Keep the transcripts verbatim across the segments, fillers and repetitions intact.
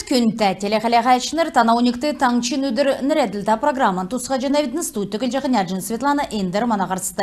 Күндтә телехәләһәчнр, тана оньгт «Таңһчин өдр» нерәдлтә программан тусхаҗанавидн. Студьд көтлҗәхнь Яҗин Светлана. Эндр мана һарцд.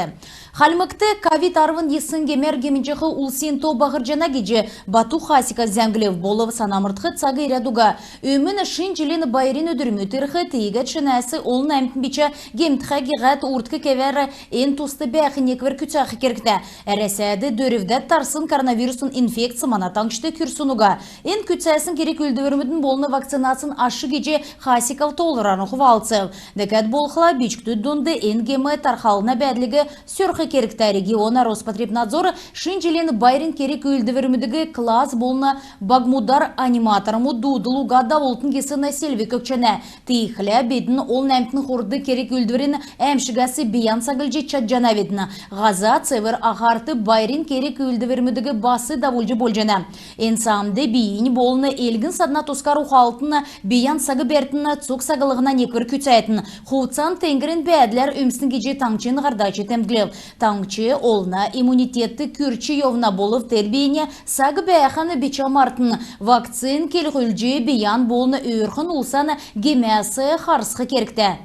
Хальмгт ковид арвн йисн гемәр гемнҗәх улсин то баһрҗана гиҗ Бату Хасиков зәңглв. Болв санамрдх цаг ирәд уга. Өмн шин җилин байрин өдрмүд ирх, тиигәд шинәс олн әмтн бичә гемтхә гиһәд, урдк кевәр эн туст бәәх неквр күцәх кергтә. Әрәсәд дөрвдәд тарсн коронавирусн инфекц мана таңһчд күрсн уга. Эн күцәсн керг-үүлдврмүдин болн вакцинацин аш гиҗ Хасиков тоолврарн хувалцв. Дәкәд болхла, бичкдүд дунд эн гем тархалһна бәәдлиг сөрх кергтә. Региона Роспотребнадзор шин җилин байрин керг-үүлдврмүдиг класс болн багмудар аниматормуд дуудл уга давултн гисн селвг өгчәнә. Тиигхлә бидн олн әмтн хурдг керг-үүлдврин әәмшгәс бийән саглҗ чадҗанавидн. Һаза цевр аһарт байрин керг-үүлдврмүдиг бас давулҗ болҗана. Эн саамд бийиннь болн элгн-садна тускар ухалтн, бийән саг бәртн, цуг саглһна неквр күцәтн. Хувцан теңгрин бәәдләр өмсн гиҗ таңһчин һардач темдглв. Таңһч олна иммунитетд күрч йовна. Болв тер бийнь саг бәәхән бичә мартн. Вакцин келһүлҗ бийән болн өөрхн улсан гемәс харсх кергтә.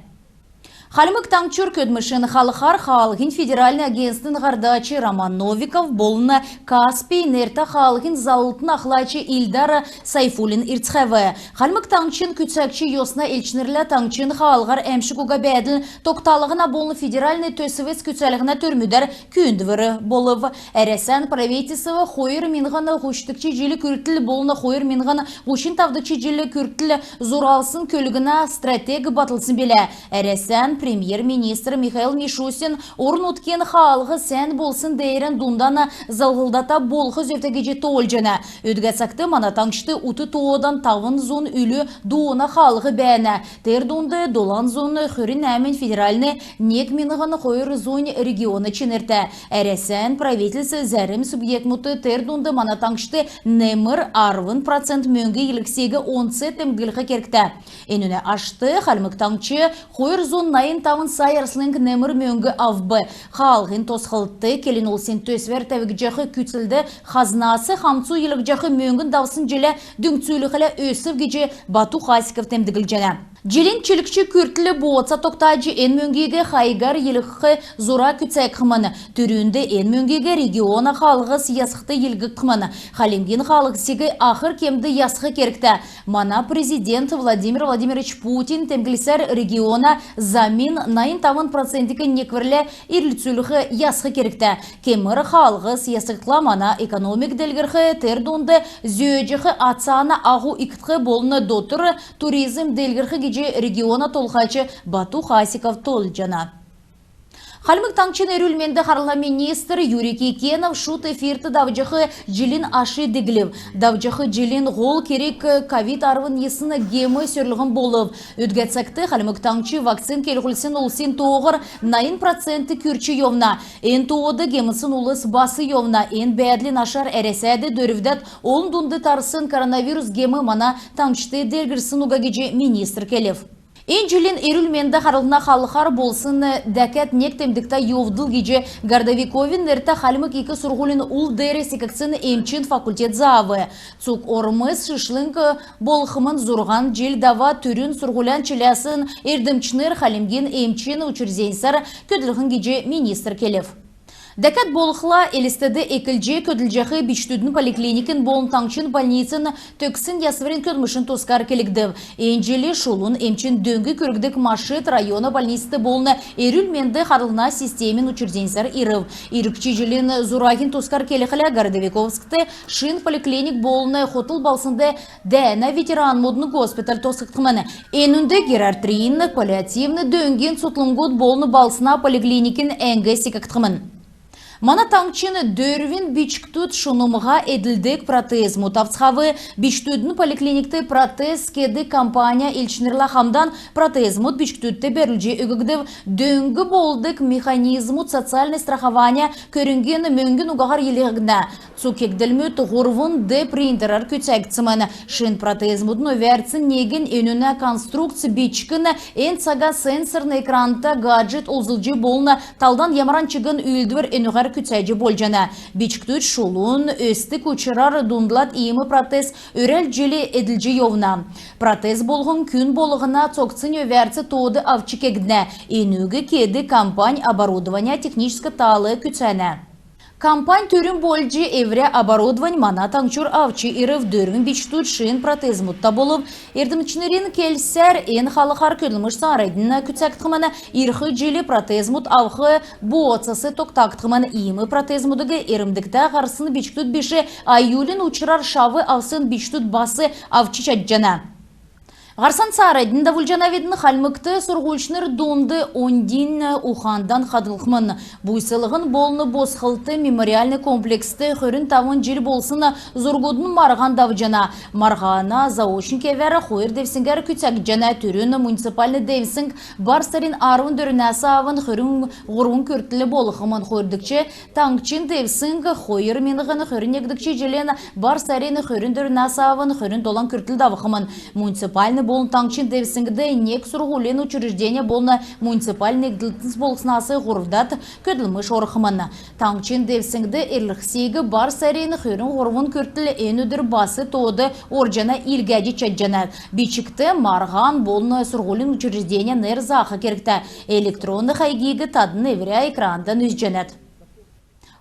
Хальмг Таңһчур көдлмшин халхар хаалһин федеральн агентствин һардач Роман Новиков болн «Каспий» нертә хаалһин заллтын ахлач Ильдар Сайфуллин ирцхәв. Хальмг Таңһчин күцәгч йосна элчнрлә таңһчин хаалһар әәмшг уга бәәдл тогталһна болн федеральн төсвс күцәлһнә төрмүдәр күүндвр болв. Әрәсән правительств хойр миңһн һучдгч җил күртл болн хойр миңһн һучн тавдгч җил күртл зуралсн көлгнә стратег батлсн билә. Әрәсән премьер-министр Михаил Мишустин орн-нутгин хаалһ сән болсн деерән дундан залһлдата болх зөвтә гиҗ тоолҗана. Өдгә цагт мана таңһчд ут тоодан тавн зун үлү дууна хаалһ бәәнә. Тер дунд долан зун хөрн нәәмнь федеральн, нег миңһн хойр зунь региона чинртә. Әрәсән правительств зәрм субъектмүдт, тер дунд мана таңһчд, немр арвн процент мөңг йилһсиг онц темдглх кергтә. Энүнә ашт Хальмг Таңһч хойр зун найн тавн сай арслң немр мөңг авв. Хаалһин тосхлтд келн улсин төсвәр тәвгдҗәх күцлд хазнас хамцу йилһҗәх мөңгн давсн җиллә дүңцүлхлә өсв гиҗ Бату Хасиков темдглҗәнә. Җилин чилгч күртл бооца тогтаҗ, эн мөңгиг хайгар йилһх зура күцәгдхмн. Түрүнд эн мөңгиг региона хаалһс ясхд йилһгдхмн. Хальмгин хаалһсиг ахр кемд ясх кергтә. Мана президент Владимир Владимирович Путин темдглсәр, региона замин найн тавн процентиг некврлә ирлцүлх, ясх кергтә. Кемр хаалһс ясгдхла, мана экономик делгрх, тер дунд зөөҗәх ацана аһу икдх болн дотр туризм делгрх гиҗ региона толһач Бату Хасиков тоолҗана. Хальмг Таңһчин эрүл-менд харлһна министр Юрий Кикенов шуд эфирт давҗах җилин аш диглв. Давҗах җилин һол керг ковид арвн йисн гем сөрлһн болв. Өдгә цагт Хальмг Таңһч вакцин келһүлсн улсин тооһар найн процент күрч йовна. Эн тоод гемтсн улс бас йовна. Эн бәәдлин ашар Әрәсәд дөрвдәд олн дунд тарсн коронавирус гем мана таңһчд делгрсн уга гиҗ министр келв. Эн җилин эрүл-менд харлһна халхар болсн дәкәд нег темдгтә йовдл гиҗ Городовиковин нертә Хальмг ик сурһулин ул деер секгдсн эмчин факультет заав. Цуг ормс шишлң болхмн. Зурһан җил давад түрүн сурһулян чиләсн эрдмчнр Хальмгин эмчин учрежденьсәр көдлхмн гиҗ министр келв. Дәкәд болхла, Элстд эклҗ көдлҗәх бичкдүдин поликлиникин болн таңһчин больницин төгссн ясврин көдлмшин тускар келгдв. Эн җил шулун эмчин дөң күргдг машид района больницд болн эрүл-менд харлһна системин учрежденьсәр ирв. Иргч җилин зураһин тускар келхлә, Городовиковскд шин поликлиник болн хотл балһснд дәәнә ветеранмудын госпиталь тосхгдхмн. Энүнд гериатрин, паллиативн дөңгин цутхлңгуд болн балһсна поликлиникин әңг секгдхмн. Мана таңһчин дөрвн бичкдүд шунмһа эдлдг протезмүд авцхав. Бичкдүдин поликлиникт протез кедг компанин элчнрлә хамдан протезмүд бичкдүдт бәрүлҗ өггдв. Дөң болдг механизмүд социальн страхования көрңгин мөңгн угаһар йилһгднә. Цуг кегдлмүд һурвн дэ принтерәр күцәгдсмн. Шин протезмүдин өвәрцин негнь энүнә конструкц бичкн, эн цага сенсорн экранта гаджет олзлҗ болн талдан ямаран чигн үүлдвр энүгәр күцәҗ болҗана. Бичкдүд шулун өстг учрар дундлад иим протез өрәл җил эдлҗ йовна. Протез болһн күн болһна цогцин өвәрц тоод авч кегднә. Энүг кедг компань оборудования техническ тал күцәнә. Компань түрүн болҗ эврә оборудовань мана таңһчур авч ирв. Дөрвн бичкдүд шин протезмудта болв. Эрдмчнрин келсәр, эн халхар көдлмш цааранднь күцәгдхмн. Ирх җил протезмуд авх бооцас тогтагдхмн. Иим протезмудыг эрмдгтә һарсн бичкдүд биш, аюлин учрар шав авсн бичкдүд бас авч чадҗана. Һарцан цааранднь давулҗанавидн. Хальмгт сурһульчнр дунд оньдин ухандан хадһлхмн. Буйслһн болн босхлт мемориальн комплекст хөрн тавн җил болсн зургудын марһан давҗана. Марһана заочн кевәр хойр девсңгәр күцәгдҗәнә. Түрүн муниципальн девсң бар сарин арвн дөрвнәс авн хөрн һурвн күртл болхмн. Хойрдгч таңһчин девсң хойр миңһн хөрн негдгч җилин бар сарин хөрн дөрвнәс авн хөрн долан күртл давхмн. Муниципальн болн таңһчин девсңгд нег сурһулин учреждень болн муниципальн негдлтс болснас һурвдад көдлмш орхмн. Таңһчин девсңгд эрлһсиг бар сарин хөрн һурвн күртл, эн өдр бас тоод орҗана, илгәҗ чадҗана. Бичгт марһан болн сурһулин учреждень нер заах кергтә. Электронн хайгиг тадн эврә экрандан үзҗәнәт.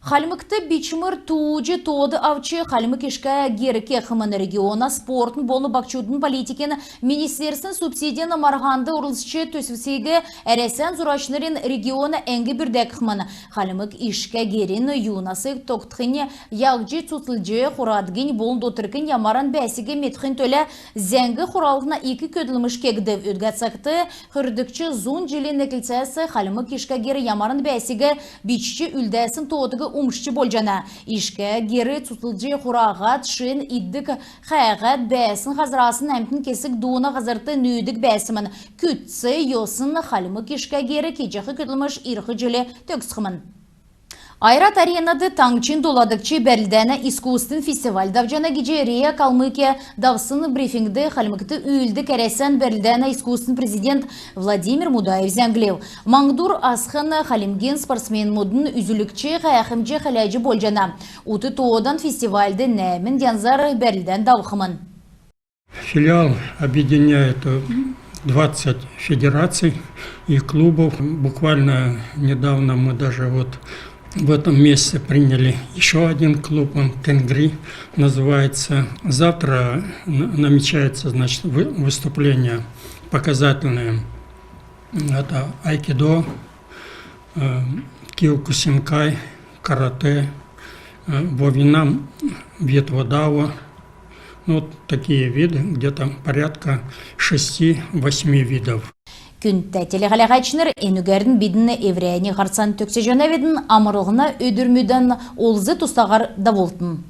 Хальмгт бичмр тууҗ тоод авч хальмг ишкә гер кехмн. Региона спортын болн баһчудын политикин министерствин субсидин марһанд орлцҗ төсвсиг Әрәсән зурачнрин региона әңг бүрдәгдхмн. Хальмг ишкә герин юунас тогтхинь, яһҗ цуцлҗ хурадгинь болн дотркнь ямаран бәәсиг медхин төлә зәңг хуралһна ик көдлмш кегдв. Өдгә цагт хөрдгч зун җилин эклцәс хальмг ишкә гер ямаран бәәсиг бичҗ үлдәсн тоотыг умшҗ болҗана. Ишкә гер цуцлҗ хураһад, шин иддг хәәһәд, бәәсн һазрасн әмтн кесг дууна һазрт нүүдг бәәсмн. Күцц йосн хальмг ишкә гер кеҗәх көдлмш ирх җил төгсхмн. «Ойрат Аренад» таңһчин доладгч бәрлдәнә искусствин фестиваль давҗана гиҗ РИА «Калмыкия» давсн брифингд Хальмгт үүлддг Әрәсән бәрлдәнә искусствин президент Владимир Мудаев зәңглв. Маңһдур асхн хальмгин спортсменмүдин үзүлгч һәәхмҗ хәләҗ болҗана. Ут тоодан фестивальд нәәмн янзар бәрлдән давхмн. Филиал объединяет, э, двадцать федераций и клубов. Буквально недавно мы даже вот в этом месяце приняли ещё один клуб, он «Тенгри» называется. Завтра н-, намечается, значит, вы-, выступление показательное. Это айкидо, э, киокусинкай, каратэ, э, вовинам, ветводао. Ну, вот такие виды, где-то порядка шести-восьми видов. Күндтә телехәләһәчнр, энүгәрн бидн эврәннь һарцан төгсәҗәнәвидн. Амрлһна өдрмүдән олз-тустаһар давултн.